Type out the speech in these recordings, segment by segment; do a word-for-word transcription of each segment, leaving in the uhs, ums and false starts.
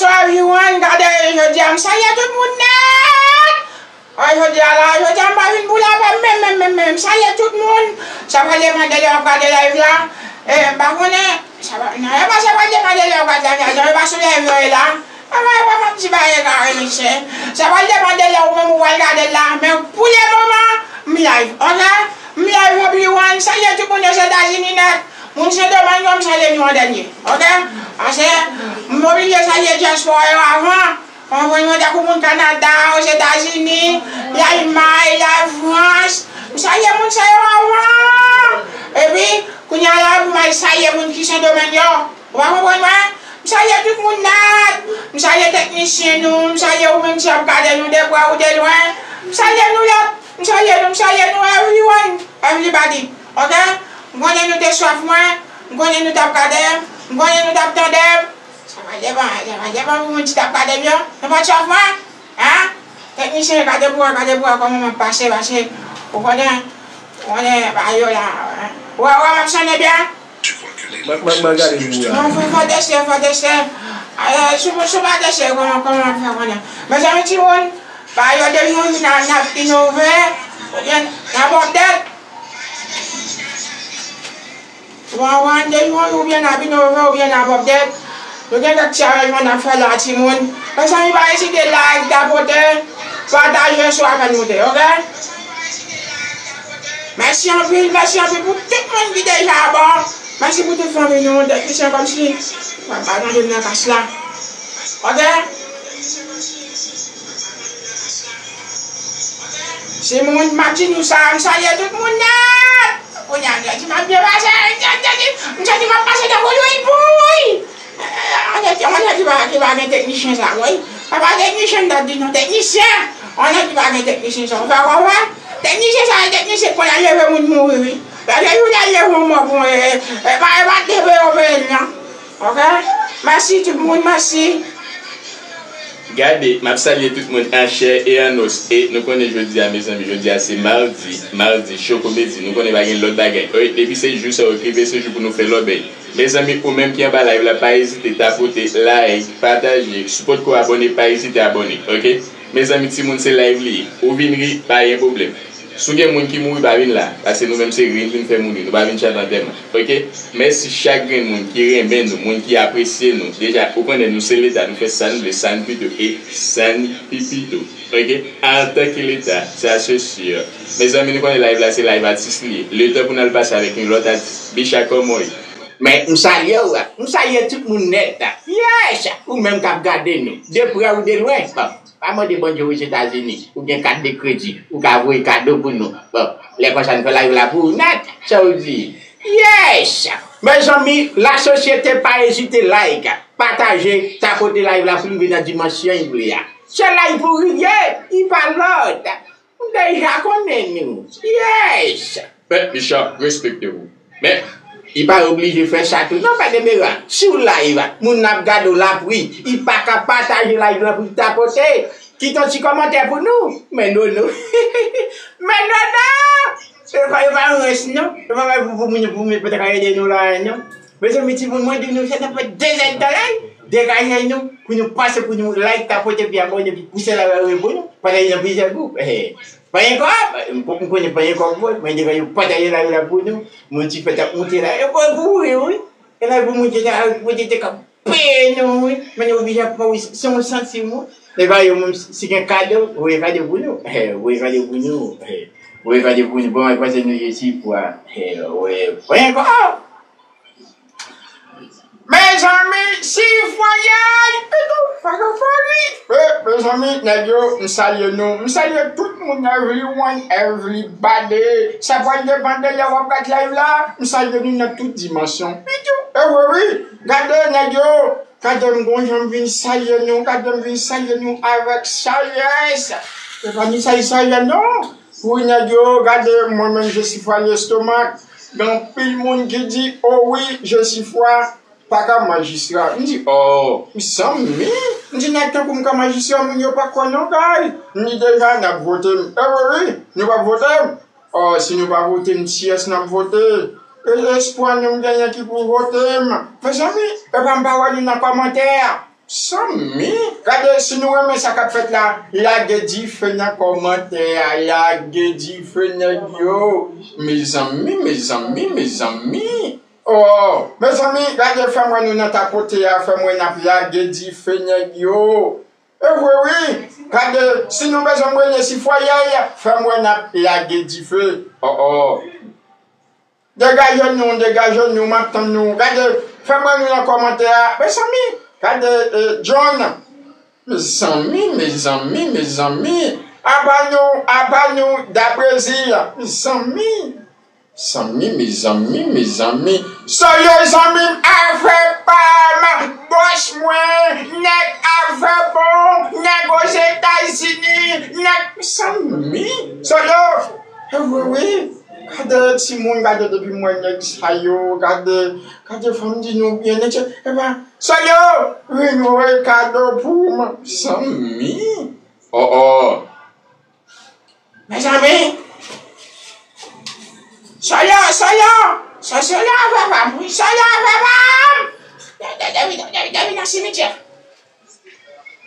Everyone, gade, jodi a m salye tout moun nèt. Ay, jodi a la, jodi a m pa vin pou lapè menm, menm, menm, menm. M salye tout moun. Sa pral depann de lè w ap gade live la. E, m pa konnen. Sa pa, non, e pa, sa pral depann de lè w ap gade live la. Non, e pa sou live yo ye la. Anvan, e pa m ap di bagay kare, mesye. Sa pral depann de lè ou menm ou pral gade l la. Men pou le moman, m live, oke? M live, everyone. M salye tout moun Ozetazini nèt. Moun Sendomeng yo, m salye nou an dènye, oke? Paske m oblije salye dyaspora yo avan. Konprann mwen, tankou moun Kanada, Ozetazini, Lalmay, Lafrans. M salye moun sa yo avan. Epi, kounye a la, pou m al salye moun ki Sendomeng yo. Ou pa konprann mwen? M salye tout moun nèt. M salye teknisyen nou. M salye ou menm si w ap gade nou de prè ou de lwen. M salye nou lòt. M salye nou, m salye nou, everyone, everybody. Oke? M konnen nou te swaf mwen. M konnen nou t ap gade m. M konnen nou t ap tande m. Sa pa depan, sa pa depan pou moun ki t ap gade m yo. Nou pa t swaf mwen? Hein? Teknisyen, gade pou wè, gade pou wè kòman m ap pase, pase. Ou konnen, ou konnen bagay yo la. Hein? Ou wè, ou wè m ap sonnen byen? Mwen, mwen, mwen gade pou ou la. Non, fò, fò teste, fò teste. Eh, si w, si w pa teste, kòman, kòman w ap fè konnen? Mezanmi, timoun, bagay yo de jou an jou n a, n ap inove, oubyen n ap update. Ou konprann, de jou an jou oubyen n ap inove, oubyen n ap update. Nou gen kèk ti aranjman n ap fè la, timoun. Mezanmi, pa ezite like, tapote, pataje sou apèn moute, oke? Mèsi anpil, mèsi anpil pou tout moun ki deja abò. Mèsi pou tout fanmi nou, teknisyen kòmsi. Papa nan vin nan kas la. Oke? Si moun m ap di nou sa, m salye tout moun nèt. Kounye a, m santi m ap byen pase, m santi, m santi m ap pase tankou lwil bouyi. Eh, on nèg, on nèg ki pa, ki pa gen teknisyen sa, wi. Papa teknisyen, m t ap di nou teknisyen. On nèg ki pa gen teknisyen sa, ou fè konprann? Teknisyen sa, e teknisyen k konn al leve moun mouri, wi. Lè yo al leve yon mò pou, e, e, e pa, e pa leve yo peye l, non. Oke? Mèsi tout moun, mèsi. Gade, m ap salye tout moun an chè e an os. E nou konnen jodi a, mezanmi, jodi a se madi, madi, cho komedi. Nou konnen pa gen lòt bagay. Oke, depi se jou sa yo k rive, se jou pou nou fè lòbèy. Mezanmi, ou menm ki anba live la, pa ezite tapote, like, pataje. Si w potko abòne, pa ezite abòne, oke? Mezanmi, timoun, se live li ye. Ou vin ri, pa gen pwoblèm. Si w gen moun ki mouri, pa vin la. Paske nou menm se ri n vin fè moun ri. Nou pa vin chante antèman. Oke? Mèsi chak grenn moun ki renmen nou, moun ki apresye nou. Deja, ou konnen nou se Leta, nou fè sa n vle, sa n pito e sa n pi pito. Oke? Antanke Leta, sa se si. Mezanmi, nou konnen live la, se live atis li ye. Letan pou n al pase avèk yon lòt atis. Bicha, kòman w ye? Men, m salye w, m salye tout moun nèt. Yes! Ou menm k ap gade nou, de prè ou de lwen. Bon. Pa mande Bondye Ozetazini, ou gen kat de kredi, ou ka voye kado pou nou. Bon, lè konsa n fè live la pou ou nèt, sa w di? Yes! Mezanmi, lasosyete pa ezite like, pataje, tapote live la pou l rive nan dimansyon l vle a. Se live pou rive, li pa lòt. M deja konnen nou. Yes! Pèp Bicha, respekte w. Men, li pa oblije fè sa tou. Non, pa gen bezwen. Si w live, moun n ap gade w l ap ri. Li pa ka pataje live la pou l tapote. Kite yon ti kòmantè pou nou. Men nono. Men nono! E pa, e pa yon rès, non. E pa pou, pou moun, pou moun pa ta ka ede nou la, non. Mezanmi, timoun, mwen di nou, se nan fè de zèdtan la, degaje nou, pou nou pase, pou nou like, tapote, pi abòne, pi pouse la, la, pou nou. Pataje nan plizyè gwoup. Eh. Panyen kòb, m konnen panyen kòb vre, men degaje pataje la, la pou nou. Moun ti fèt ap moute la. E pou, pou ri, wi. E la pou moun ki ta, pou te ka peye nou, wi. Men nou oblije ap pran, wi, se yon santim, wi. E pa yo menm, si gen kado, voye kado pou nou. Eh, voye kado pou nou. Eh, voye kado pou nou. Bon, e panse nou ye ti pwa. Eh, wi. Panyen kòb. Mezanmi, si fwayay, pitou, faka fori. E, mezanmi, nèg yo, m salye nou. M salye tout moun, everyone, everybody. Sa pral depann de lè w ap gad live la. M salye nou nan tout dimansyon. Pitou, e wi, wi. Gade, nèg yo. Gade m gon jan m vin salye nou. Gade m vin salye nou avèk sayès. E pa ni sa y salye, non. Wi, nèg yo, gade, mwen menm, Jesifwa Lestomak. Gen anpil moun ki di, o wi, Jesifwa pa ka majistra. M di, o, mezanmi. M di, nèg tankou m ka majistra, moun yo pa kwè non, kay. M di, deja, n ap vote m. E wi, wi, nou p ap vote m. O, si nou pa vote m, kiyès n ap vote? E espwa nou m genyen ki pou vote m. Mezanmi, e pa m pa wè nou nan kòmantè a. Mezanmi, gade si nou renmen sa k ap fèt la, lage dife nan kòmantè a, lage dife nèg yo. Mezanmi, mezanmi, mezanmi. Oh, mezanmi, gade fè m wè nou nan tapote a, fè m wè n ap lage dife nèg yo. E vre wi, gade si nou bezwen m rele si fwayèy, fè m wè n ap lage dife. Oh, oh. Degaje nou, degaje nou, m ap tann nou. Gade, fè m wè nou nan kòmantè a. Mezanmi, gade eh, John. Mezanmi, mezanmi, mezanmi. Apa nou, apa nou, da Brezil. Mezanmi. Zanmi, mezanmi, mezanmi. Soyo zanmi m, afè pa m. Bòs mwen, nèg afè bon, nèg Ozetazini, nèg zanmi. Soyo, e vre wi. Gade timoun, gade depi m wè nèg sa yo, gade, gade fò m di nou byen, nèg se, epa, sa yo, wi, nou voye kado pou m, zanmi. Oh, oh. Mezanmi, sa yo, sa yo, sa, sa yo avè pa m, wi, sa yo avè pa m. Depi, depi, depi, depi nan simityè.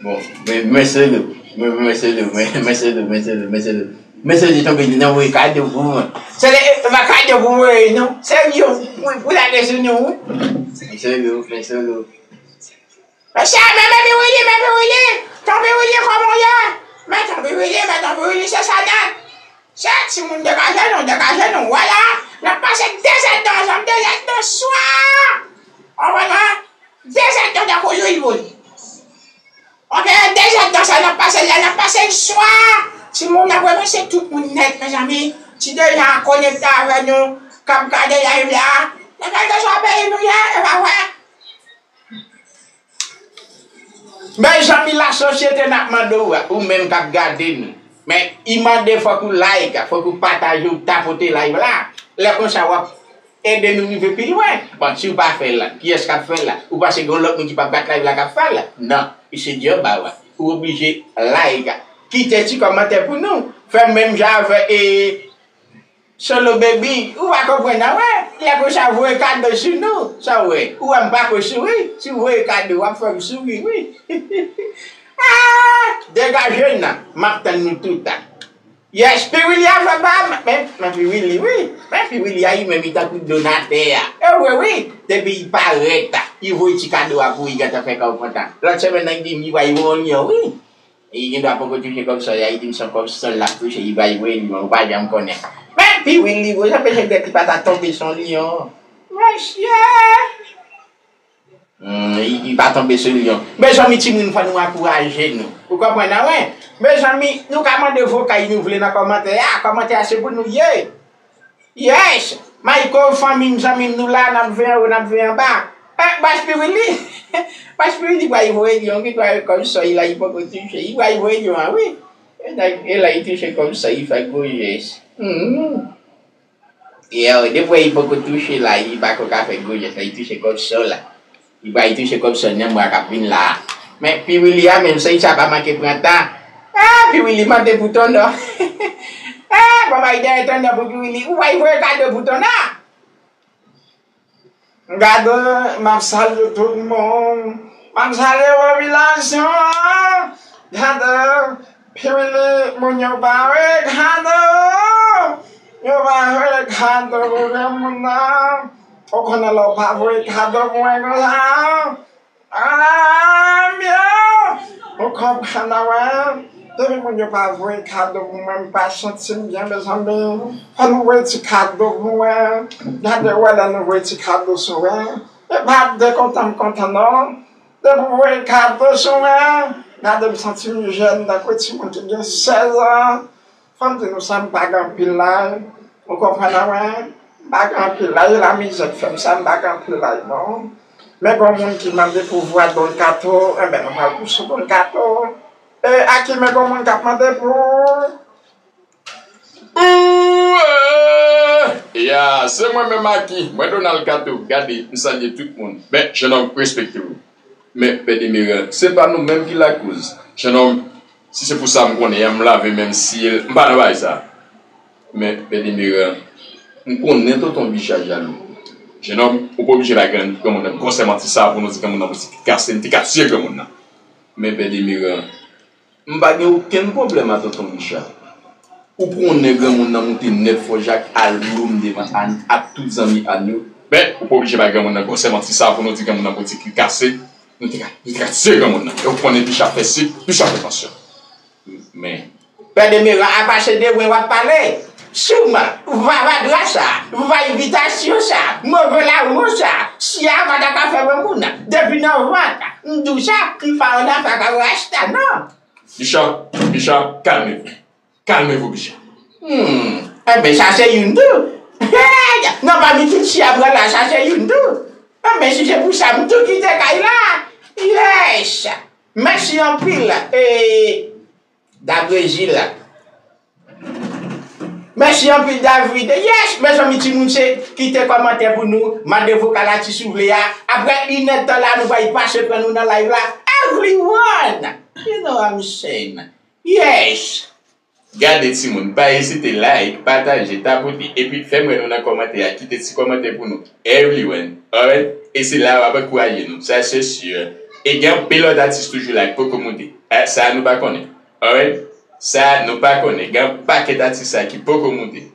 Bon, men, men se nou, men, men se nou, men, men se nou, men se nou, men se nou. Men se nou tonbe nan voye kado pou mwen. Se le, e, pa kado pou mwen, non. Se yo, pou, pou lage sou nou, wi. Men se nou, men se nou. Mesye, men, men Piwili, men Piwili. Ton Piwili, kòman w ye? Men Ton Piwili, men Ton Piwili, se sa nèt. Se timoun degaje nou, degaje nou. Wala, n ap pase de zèdtan ansanm, de zèdtan swa. Konprann mwen? De zèdtan tankou lwil bouyi. Ok, de zèdtan sa n ap pase la, n ap pase l swa. Timoun, n ap remèsye tout moun nèt, mezanmi. Ki deja konekte avè nou, k ap gade live la. Nan kèlkeswa peyi nou ye, e pa vre? Mezanmi, lasosyete n ap mande w, ou menm k ap gade nou. Men, i mande fòk ou like, fòk ou pataje, ou tapote live la. Lè konsa, w ap ede nou rive pi lwen. Bon, si w pa fè l, kiyès k ap fè l la? Ou panse gen yon lòt moun ki p ap bat live la k ap fè l? Non, e se djòb a w. Ou oblije like. Kite ti kòmantè pou nou. Fè menm jan avè e Solo Baby, ou pa konprann nan wè. Lè konsa voye kado sou nou. Sa w wè? Ou wè m pa ko souri? Si w voye kado, w ap fè m souri, wi. Ah, degaje n nan. M ap tann nou toutan. Yes, Piwili a fè pa m. Men, men Piwili, wi. Men Piwili a, li menm, li tankou donatè a. E vre, wi. Depi li parèt, li voye ti kado a pou li gentan fè kè w kontan. Lòt semèn nan, li di m li pral voye yon lyon, wi. E li gendwa poko touche kòb sòl la, li di m se yon kòb sòl l ap touche, li pral voye lyon, ou pa janm konnen. Men Piwili, wi, sa fè se dèt li pa ta tonbe sou lyon. Mesye! Hmm, li, li pa tonbe sou lyon. Mezanmi, timoun, fò nou ankouraje nou. Ou konprann nan, wi? Mezanmi, nou ka mande vokal nou vle nan kòmantè a. Kòmantè a se pou nou ye. Yes! Mayko, fanmi m, zanmi m, nou la, n ap veye anwo, n ap veye anba. Eh, Bòs Piwili! Bòs Piwili pral voye lyon, ki pral kòb sòl la, li poko touche. Li pral voye lyon an, wi. E la, e la, li touche kòb sòl, li fè gwo jès. Hmm. Yeah, depi wè li poko touche la, li pako ka fè gwo jès la, li touche kòb sòl la. Li pral touche kòb sòl nan mwa k ap vin la a. Men Piwili a menm, sèy sa pa manke pran tan. Ah, Piwili mande pou Tonnò. Ah, bon, bay dèyè Tonnò pou Piwili. Ou pral voye kado pou Tonnò? Gade, m ap salye tout moun. M ap salye popilasyon an. Gade, Piwili, moun yo pa voye kado. Yo pa voye kado pou granmoun nan. Ou konnen lè w pa voye kado pou mwen konsa. Ah, byen. Ou konprann, wè. Depi moun yo pa voye kado pou mwen, m pa santi m byen, mezanmi. Fò nou voye ti kado pou mwen. Gade, wè, lè nou voye ti kado sou mwen. E pa de kontan m kontan, non. Depi w voye kado sou mwen, gade m santi m jèn tankou timoun ki gen sèz an. Fò m di nou sa, m pa gen anpil laj. Ou konprann mwen? M pa gen anpil laj, e lamizè k fè m sa, m pa gen anpil laj, non. Men gen moun ki mande pou vwa Don Kato, enben, nou pral pouse Don Kato. E Aki, men gen moun k ap mande pou Ooh, eh, ya, se mwen menm Aki, mwen Donald Kato, gade, m salye tout moun. Men, jennonm, respekte w. Men, Pè Demeran, se pa nou menm ki lakoz. Jennonm, si se pou sa m konnen an, m lave men m siyel, m pa nan bagay sa. Men, Pè Demeran, m konnen tonton Bicha jalou. Jennonm, ou pa oblije bay gran, granmoun nan gwosè manti sa pou nou di granmoun nan, m te ka tiye granmoun nan. Men Pè Demeran, m pa gen okenn pwoblèm a tonton Richard. Ou konnen granmoun nan moute nèt fò jak al boulou m devan Annie ak tout zanmi Annie yo. Men, ou pa oblije bay granmoun nan gwosè manti sa pou nou di granmoun nan boutik li kase. Nou te ka, nou te ka tiye granmoun nan. E ou konnen Bicha fè sik, Bicha fè tansyon. Men, Pè Demeran, apa se de mwen w ap pale? Souman, vava dra sa, vava evitasyon sa, move lawon sa, si a pa ta ka fè granmoun nan, depi nan vant, m di w sa, m pa ann afè ak rasta, non. Bicha, Bicha, kalme vou. Kalme vou, Bicha. Hmm, enben, sa se youn tou. Hey! Nan pami tout si a pran la, sa se youn tou. Enben, si se pou sa, m tou kite kay la. Yes! Mèsi anpil. E, Dabrezil. Mèsi anpil, David. Yes, mezanmi, timoun, se kite kòmantè pou nou. Mande vokal atis ou vle a. Apre inèdtan la, nou pral pase pran nou nan live la. Everyone, you know what I'm saying. Yes. Gade timoun, pa ezite like, pataje, tapote, epi fè m wè nou nan kòmantè a. Kite ti kòmantè pou nou. Everyone, alright? E se la w ap ankouraje nou, sa se si. E gen anpil lòt atis toujou la ki poko moute. Eh, sa a nou pa konnen. Alright? Sa a nou pa konnen. Gen yon pakèt atis la ki poko moute.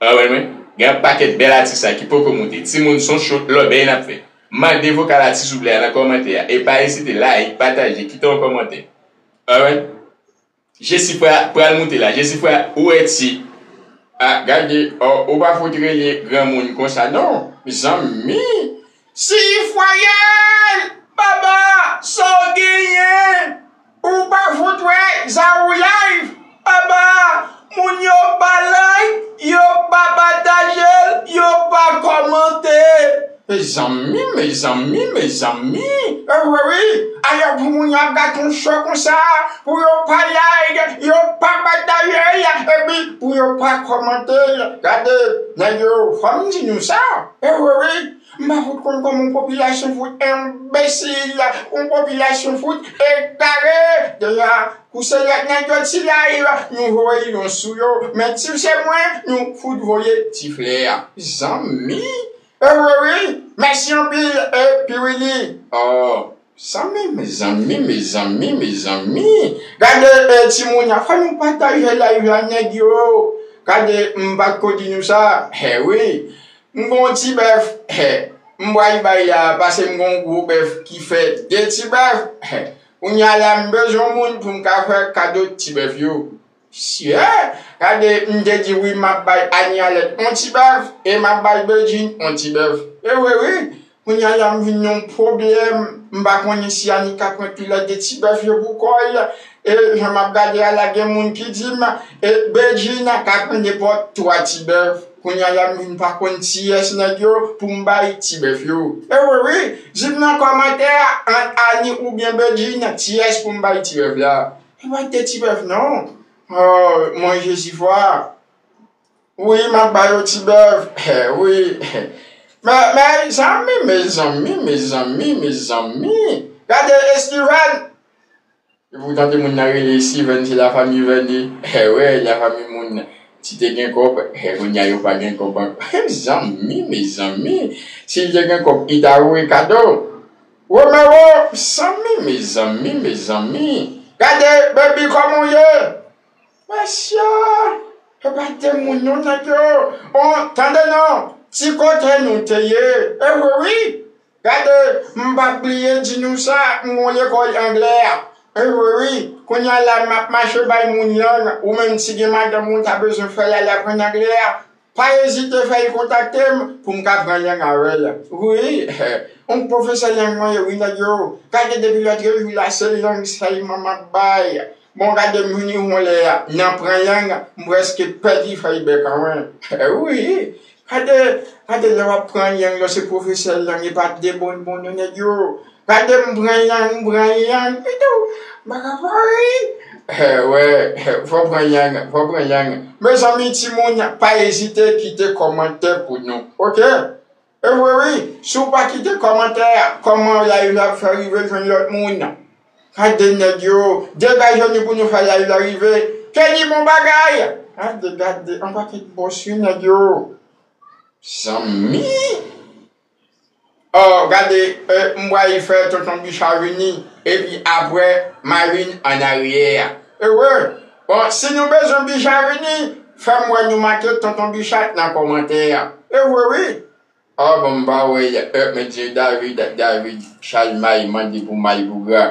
Alright, mwen? Gen yon pakèt bèl atis la ki poko moute. Timoun, se yon show lòbèy n ap fè. Mande vokal atis ou vle a nan kòmantè a. E pa ezite like, pataje, kite yon kòmantè. Alright? Jesifra pral moute la. Jesifra, ou wè ti. Ah, gade, oh, ou pa fout rele granmoun konsa, non. Zanmi. Sifwayèl, baba, sa w genyen? Ou pa fout wè zawouyay? Baba, moun yo pa like, yo pa pataje l, yo pa kòmante. Mezanmi, mezanmi, mezanmi. E vre wi. Alò pou moun yo ap gate yon show konsa, pou yo pa like, yo pa pataje l, epi pou yo pa kòmante l. Gade, nèg yo, fò m di nou sa. E vre wi. M pa fout konn kòman yon popilasyon fout enbesil, yon popilasyon fout egare. Deja, kou se lòt nèg yo ti live, nou voye yon sou yo. Men ti se mwen, nou fout voye ti flè. Zanmi. E vre wi. Mèsi anpil, e Piwili. Oh, zanmi, mezanmi, mezanmi, mezanmi. Gade, e, timoun, fò nou pataje live la, nèg yo. Gade, m pa t ko di nou sa. He wi. M gon ti bèf, hè, m pral bay la, paske m gon gwo bèf ki fè de ti bèf, hè. Kounye a la, m bezwen moun pou m ka fè kado ti bèf yo. Syè, gade, m te di wi, m ap bay Ani Alèt on ti bèf, e m ap bay Bedjine on ti bèf. E wi, wi, kounye a la, m vin yon pwoblèm, m pa konnen si Ani ka pran tou lè de ti bèf yo pou kò l, e jan m ap gade a la, gen moun ki di m, e Bedjine ka pran nenpòt twa ti bèf. Kounye a la, m vin pa konn kiyès nèg yo pou m bay ti bèf yo. E wi, wi, di m nan kòmantè a, ant Ani oubyen Bedjine, kiyès pou m bay ti bèf la. E pa de ti bèf non. Oh, mwen Jesifwa. Wi, m ap ba yo ti bèf. Wi. Mezanmi, mezanmi, mezanmi, mezanmi. Gade Estevan. Epoutan timoun nan rele Steven, se lafanmi Vène. Ewe, lafanmi moun. Si te gen kòb, e, kounye a yo pa gen kòb ankò. Mezanmi, mezanmi. Si l te gen kòb, li ta voye kado. Romero, zanmi, mezanmi, mezanmi. Gade, baby, kòman w ye? Mesye, yo pa de moun non, nèg yo. On, tande non, ti kote nou te ye. Ewe, wi. Gade, m p ap bliye di nou sa, m gon lekòl anglè a. Ewe wi, kounye a la m ap mache bay moun lang, ou menm si gen madanm ou ta bezwen fè l al aprann anglè a, pa ezite fè l kontakte m pou m ka pran lang avè l. Wi, yon pwofesè lang mwen ye wi nèg yo. Gade depi lòtrejou la se lang sèlman m ap bay. Bon gade m vini yon lè a, nan pran lang, m prèske pèdi fèy bèk an mwen. Wi. Gade, gade lè w ap pran lang, lè w se pwofesè lang, e pa de bonnbon non nèg yo. Gade m pran lang, m pran lang, etou, m pa ka pa ri. Ewe, fò pran lang, fò pran lang. Mezanmi, timoun, pa ezite kite kòmantè pou nou, oke? Ewe, wi, si w pa kite kòmantè a, kòman live la ap fè rive jwenn lòt moun? Gade nèg yo, degaje nou pou nou fè live la rive. Kenny, bon bagay. Gade, gade, yon pakèt bòs wi nèg yo. Zanmi. Oh, gade, eh, m pral fè tonton Bicha vini, epi apre, Marine an aryè a. Ewe, bon, si nou bezwen Bicha vini, fè m wè nou make tonton Bicha nan kòmantè a. Ewe, wi. Oh, bon, m pa wè, eh, men di David, David, Chalmay mande pou May Bougra.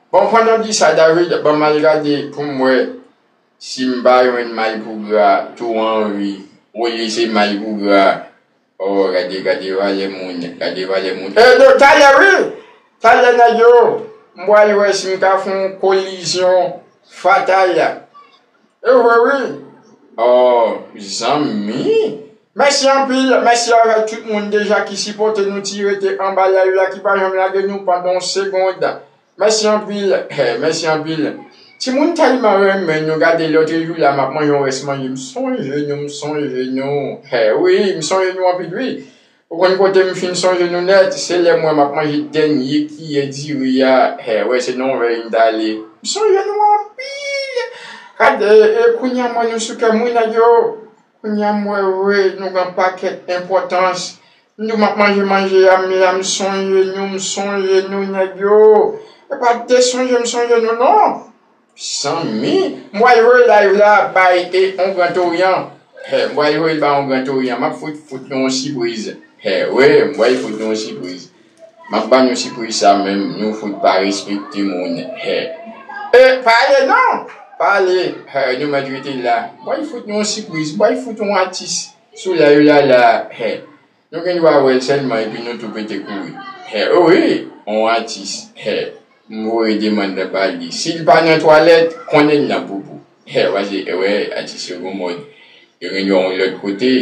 Bon, pandan di sa, David, ban m al gade pou m wè si m pa jwenn May Bougra, tou anvi, olye se May Bougra. Oh, gade, gade valè moun, gade valè moun. E, do, talè, wi! Talè, nèg yo, m pral wè si m ka fè yon kolizyon fatal. E vre, wi. Oh, zanmi. Mèsi anpil, mèsi avèk tout moun deja ki sipòte nou, ki rete anba live la, ki pa janm lage nou pandan yon segond. Mèsi anpil, eh, mèsi anpil. Timoun tèlman renmen nou, gade lòt jou la, m ap manje yon rès manje, m sonje nou, m sonje nou. Eh, wi, m sonje nou anpil, wi. Ou konn kote m fin sonje nou nèt, se lè m wè m ap manje dènye kiyè diri a, eh, wè, se nan yon vè m t ale. M sonje nou anpil. Gade, e, e, kounye a m wè nou sou kè m, wi, nèg yo. Kounye a m wè vre, nou gen pakèt enpòtans. M di w m ap manje manje a, m la m sonje nou, m sonje nou, nèg yo. E pa de sonje m sonje nou, non. Zanmi, m pral voye live la bay e on Gran Toryan. He, m pral voye l bay on Gran Toryan. M ap fout, fout nou yon sipriz. He, wi, m pral fout nou yon sipriz. M ap ba nou sipriz sa menm, nou fout pa respekte moun. He. E, pa ale non! Pa ale. He, nou mèt rete la. M pral fout nou yon sipriz. M pral fout yon atis sou live la la. He. Nou gen dwa wè l sèlman epi nou tou pete kouri. He, wi, on atis. He, m voye demann nan ba li. Si l pa nan twalèt, konnen l nan poupou. He, pase, e wè, atis yo gon mòd. Yo gen dwa yon lòt kote.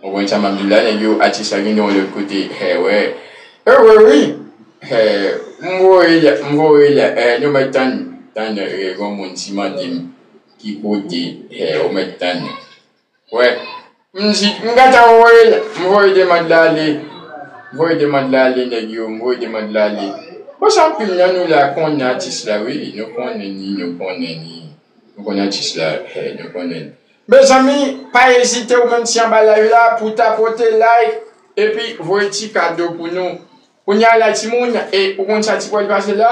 Ou konprann sa m ap di w la, nèg yo, atis la gen dwa yon lòt kote. He, wè. E wè, wi. He, m voye l, m voye l. He, nou mèt tann, tann, e, gon moun si mande m ki kote. He, ou mèt tann. Wè. M di, m gentan voye l, m voye demann la ale. M voye demann la ale, nèg yo, m voye demann la ale. Bon, sa anpil nan nou la konnen atis la, wi. Nou konnen ni, nou konnen ni. Nou konnen atis la, he, nou konnen. Mezanmi, pa ezite ou menm si anba live la pou tapote like epi voye ti kado pou nou. Kounye a la, timoun, e ou konn sa ki pral pase la?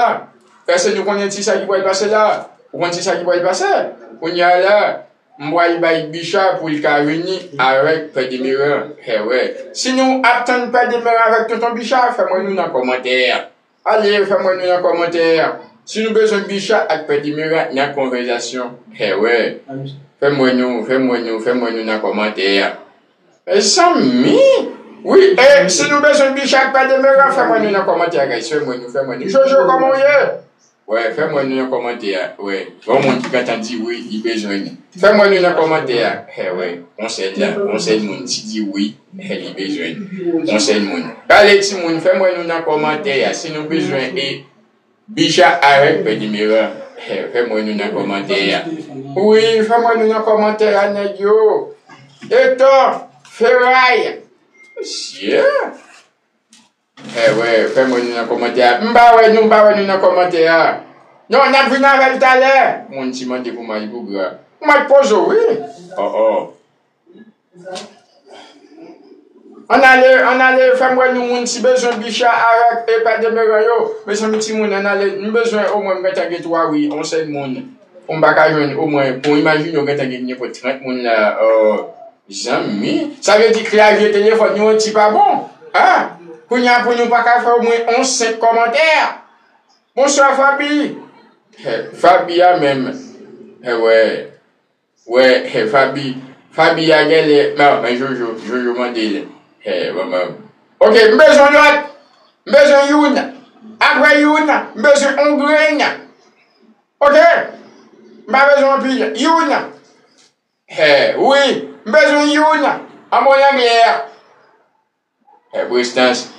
Èske nou konnen ti sa ki pral pase la? Ou konn ti sa ki pral pase? Kounye a la, m pral bay Bicha pou l ka vini avèk Pè Demeran. He, wè. Si nou ap tann Pè Demeran avèk Tonton Bicha, fè m wè nou nan kòmantè a. Ale, fè m wè nou nan kòmantè a. Si nou bezwen Bicha ak Pè Demeran nan konvèsasyon, he, wè. Fè m wè nou, fè m wè nou, fè m wè nou nan kòmantè a. Mezanmi! Wi, e, si nou bezwen Bicha ak Pè Demeran, fè m wè nou nan kòmantè a, guys. Fè m wè nou, fè m wè nou. Jojo, kòman w ye? Wè, fè m wè nou nan kòmantè a. Wè, yon moun ki gentan di wi, li bezwen nou. Fè m wè nou nan kòmantè a. He, wè, yon sèl la, yon sèl moun ki di wi, he, li bezwen nou. Yon sèl moun. Gade timoun, fè m wè nou nan kòmantè a. Si nou bezwen e Bicha avèk Pè Demeran. He, fè m wè nou nan kòmantè a. Wi, fè m wè nou nan kòmantè a, nèg yo. Etan, Feray. Mesye. He, wè, fè m wè nou nan kòmantè a. M pa wè nou, m pa wè nou nan kòmantè a. Non, n ap vin avè l talè. Moun ti mande pou May Bougra. Ou mèt poze w, wi. Oh, oh. Ann ale, ann ale, fè m wè nou moun si bezwen Bicha avèk e Pè Demeran yo. Mezanmi timoun, ann ale, m bezwen omwen m gentan gen twa wi, on sèl moun. Pou m pa ka jwenn omwen, bon, imajine w gentan gen nenpòt trant moun la, oh, zanmi. Sa vle di klavye telefòn nou an ti pa bon, hein? Kounye a pou nou pa ka fè omwen on senk kòmantè. Bonswa Fabi. He, Fabi a menm. He, wè. Wè, he, Fabi, Fabi a genlè, non, men Jojo, Jojo mande l. He, bon, bon. Ok, m bezwen lòt. M bezwen youn. Apre youn, m bezwen on grenn. Ok? M pa bezwen anpil. Youn. He, wi, m bezwen youn. An bon anglè a. He, Prestans.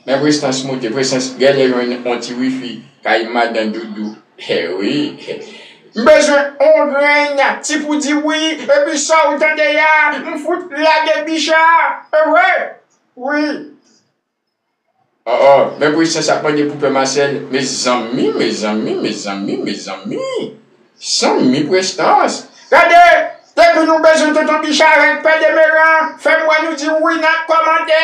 Men Prestans moute, Prestans genlè jwenn on ti wifi kay madan Doudou. He, wi. M bezwen on grenn ti pou di wi, epi sa ou tande a, m fout lage Bicha. E vre? Wi. Oh, oh, men Prestans ap mande pou Pè Masèl. Mezanmi, mezanmi, mezanmi, mezanmi. Zanmi Prestans. Gade! Depi nou bezwen Tonton Bicha avèk Pè Demeran, fè m wè nou di wi nan kòmantè.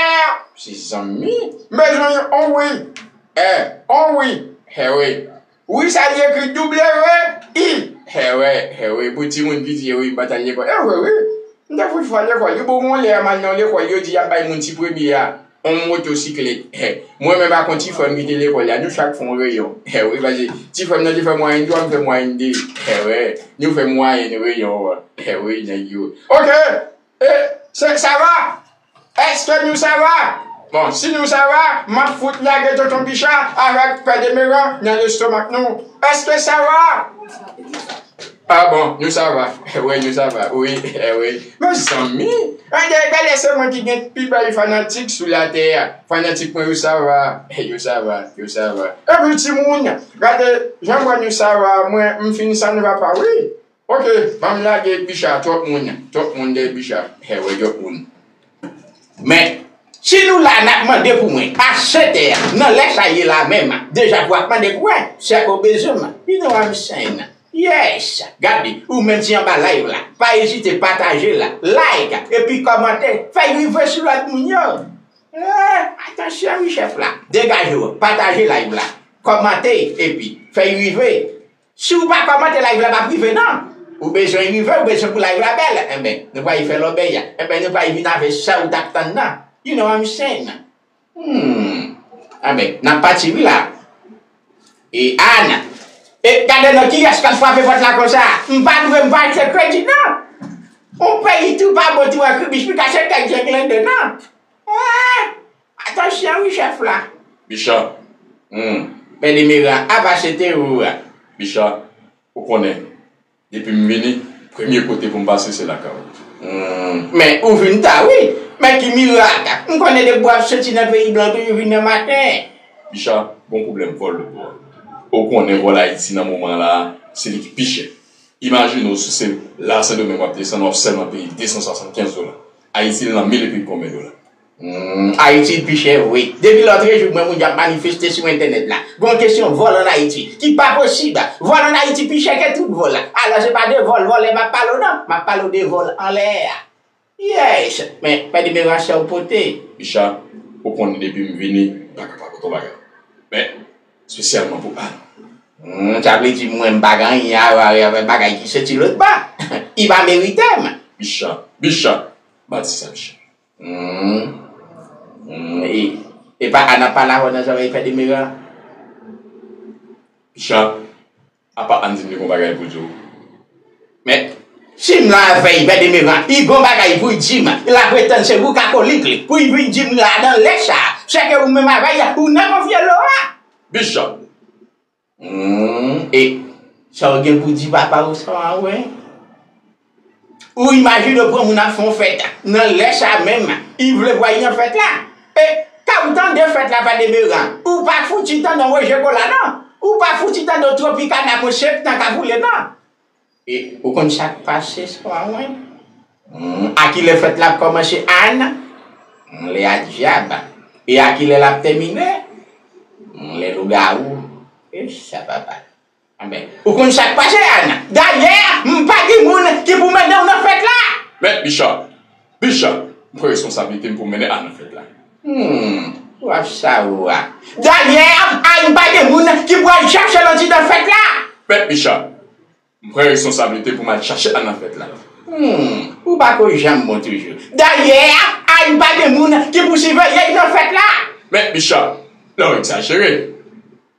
Se zanmi. M bezwen yon wi. Eh, on wi. Eh wi. Wi, sa li ekri W I. Eh wi, eh wi. Pou timoun ki di wi, m pa t al lekòl. Eh wi, wi. M te fout fò lekòl. Yo bon, yon lè m al nan lekòl, yo di y ap bay moun ti premye a yon motosiklèt. Mwen menm ak yon ti frè m ki te lekòl la, nou chak fè yon reyon. Wi, paske ti frè m nan te fè mwayèn twa, m fè mwayèn de. Wi, nou fè mwayèn reyon an. Wi, nèg yo. Oke! E, se, sa va? Èske nou sa va? Bon, si nou sa va, m ap fout lage Tonton Bicha avèk Pè Demeran nan lestomak nou. Èske sa va? Ah bon, nou sa va. Wi, nou sa va. Wi, wi. Mezanmi, gade, gade, se mwen ki gen pi bèl fanatik sou latè a. Fanatik mwen yo sa va. Yo sa va, yo sa va. Epi timoun, gade, jan m wè nou sa va, mwen, m fin sa n va pa, wi. Oke, ban m lage Bicha, twòp moun, twòp moun dèyè Bicha. Wi, twòp moun. Men, si nou la, n ap mande pou mwen, a sèt è a, nan lè sa ye la menm, deja pou ap mande pou wè, sèk ou bezwen m, you know what I'm saying? Yes, gade, ou menm ki anba live la, pa ezite pataje la, like, epi kòmante, fè l rive sou lòt moun yo. Eh, atansyon wi chèf la, degaje w, pataje live la, kòmante, epi fè l rive. Si w pa kòmante, live la p ap rive non. Ou bezwen rive, ou bezwen pou live la bèl. Enben, nou pral fè lòbèy a. Enben, nou pral vin avè sa ou t ap tann nan. You know what I'm saying? Hmm. Enben, n ap pati wi la. E Ana. E gade non kiyès k ap frape pòt la konsa. M pa dwe, m pa achte kredi non. On peyi tou pa bon tou an kribich pika se kèk jenglende non. Eh! Atansyon wi chèf la. Bicha. Hmm. Pè Demeran, apa se te ou a? Bicha, ou konnen, depi m vini, premye kote pou m pase se lakay ou. Hmm. Men ou vin ta wi. Men ki mirak. M konnen depi w ap soti nan peyi blan toujou vin nan maten. Bicha, gon pwoblèm vòl ou bò. Ou konnen vòl Ayiti nan moman la, se li ki pi chè. Imajine w si se la Sendomeng w ap desann, w ap sèl nan peye de san swasannkenz dola. Ayiti li nan mil epi konbyen dola. Hmm, Ayiti pi chè vre. Depi lòtrejou m wè moun yo ap manifeste sou entènèt la. Gon kesyon vòl ann Ayiti ki pa posib. Vòl ann Ayiti pi chè ke tout vòl. Alò se pa de vòl vòlè m ap pale w non. M ap pale w de vòl anlè a. Yes, men pa di men rasyè w pote. Bicha, ou konnen depi m vini, m pa ka pa pote yon bagay. Men, espesyalman pou Ana. Hmm, sa vle di mwen m pa gen anyen a wè avè bagay ki soti lòt bò. I pa merite m. Bicha, Bicha, pa di sa, Bicha. Hmm. Hmm, e, e pa Ana pale avè w nan zòrèy Pè Demeran? Bicha, apa Ann di m li gon bagay pou di w. Men, si m la avè l, Pè Demeran, li gon bagay pou l di m, l ap pretann se boukakolik li, pou l vin di m la nan lè sa, sèke ou menm avè l, ou nan konfye lo a. Bicha. Hmm, e sa w gen pou di papa w sa a, wi? Ou imajine w pran moun ap fè yon fèt, nan lè sa menm, li vle voye nan fèt la. E, ka w tande fèt la Pè Demeran, ou pa fouti tande yon Roger Cola non. Ou pa fouti tande yon Tropicana pou septan k ap woule non. E, ou konn sa k pase sa a, wi? Hmm, a kilè fèt la ap kòmanse, Ana? Hmm, lè a dyab. E a kilè l ap tèmine? Hmm, lè lougawou. E sa papa. Anben, ou konn sa k pase, Ana? Dayè, m pa gen moun ki pou mennen w nan fèt la. Men, Bicha, Bicha, m pran responsablite m pou m mennen Ana nan fèt la. Hmm, w ap sa ou a. Dayè, Ana pa gen moun ki pou al chache l andidan fèt la. Men, Bicha, m pran responsablite pou m al chache Ana nan fèt la. Hmm, ou pa ko janm bon toujou. Dayè, Ana pa gen moun ki pou siveye l nan fèt la. Men, Bicha, la w egzajere.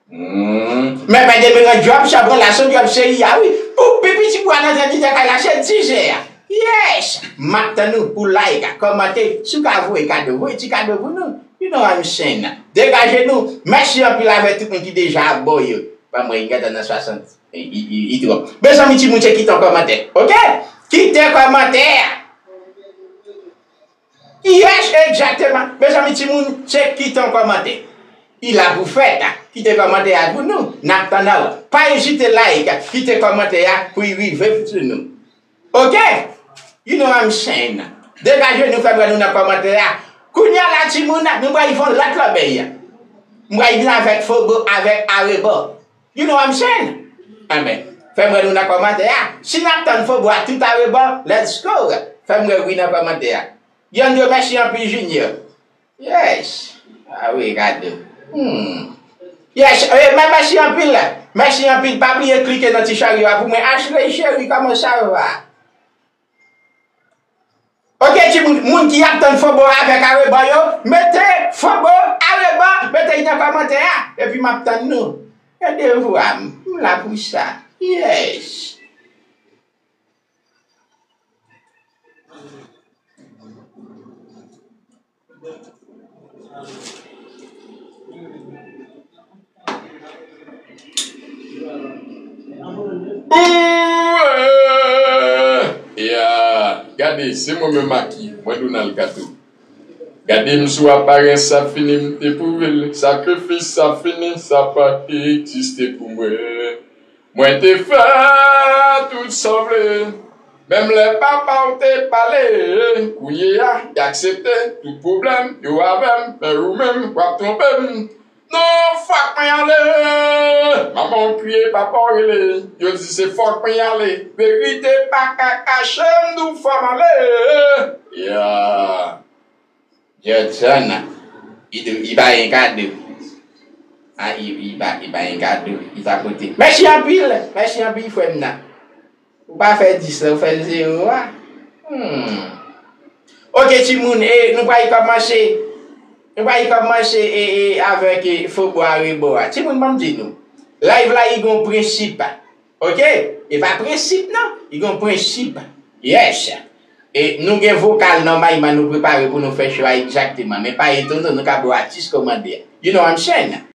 Hmm. Men Pè Demeran, djòb sa pran la, se djòb seri a, wi. Pou pi piti pou al antre andidan kay la, se dis è a. Yes! M ap tann ou pou like, kòmante, si w ka voye kado, voye ti kado pou nou. You know what I'm saying? Degaje nou. Mèsi anpil avèk tout moun ki deja abòne. Pa mwen, li gentan nan swasant. Li, li, li twòp. Mezanmi, timoun, se kite yon kòmantè. Oke? Kite kòmantè a. Yes, egzakteman. Mezanmi, timoun, se kite yon kòmantè. Li la pou fèt, a. Kite kòmantè a pou nou. N ap tann ou. Pa ezite like, kite kòmantè a pou li rive sou nou. Oke? You know what I'm saying. Degaje nou, fè m wè nou nan kòmantè a. Kounye a la, timoun, nou pral fè yon lòt lòbèy. M pral vin avèk fobo, avèk arebò. You know what I'm saying? Anben, Fè m wè nou nan kòmantè a. Si n ap tann Fobo a tout arebò, let's go. Fè m wè wi nan kòmantè a. Yandro, mèsi anpil, Junior. Yes. Ah wi, gade. Hmm. Yes, eh, mè-, mèsi anpil. Mèsi anpil. Pa bliye klike nan ti charyo a pou mwen. Ashley cheri, comment ça va? Ok, timoun, moun ki ap tann Fobo avèk arebò yo, mete Fobo, arebò, mete y nan kòmantè a. Epi m ap tann nou. Gade vwa m, m la pou sa. Yes. Ooh, eh, yeah. Gade, se mwen menm Maki, mwen Donald Kato. Gade m sou aparans sa fini, m te pwouve l. Sakrifis sa fini, sa pa egziste pou mwen. Mwen te fè tout sa w vle. Menm lè papa w te pale, kounye a, y aksepte tout pwoblèm yo avè m, men ou menm, w ap twonpe m. Non, fòk mwen ale. Manman w kriye, papa w rele. Yo di se fòk mwen ale. Verite pa ka kache m, di w fò m ale. Yeah. Judson, li di, li pa gen kado. Ah, li, li pa, li pa gen kado. Li ta pote. Mèsi anpil. Mèsi anpil, frè m nan. Ou pa fè dis la, ou fè zewo a. Hmm. Ok, timoun, e, nou pral kòmanse. Nou pral kòmanse, e, e, avèk, e, Fobo arebò a. Timoun, ban m di nou. Live la, li gon prensip. Ok? E pa prensip, non. Li gon prensip. Yes. E nou gen vokal nòmalman nou prepare pou nou fè cho a egzakteman. Men pa etone w, nou ka ba w atis kòmandè. You know what I'm saying?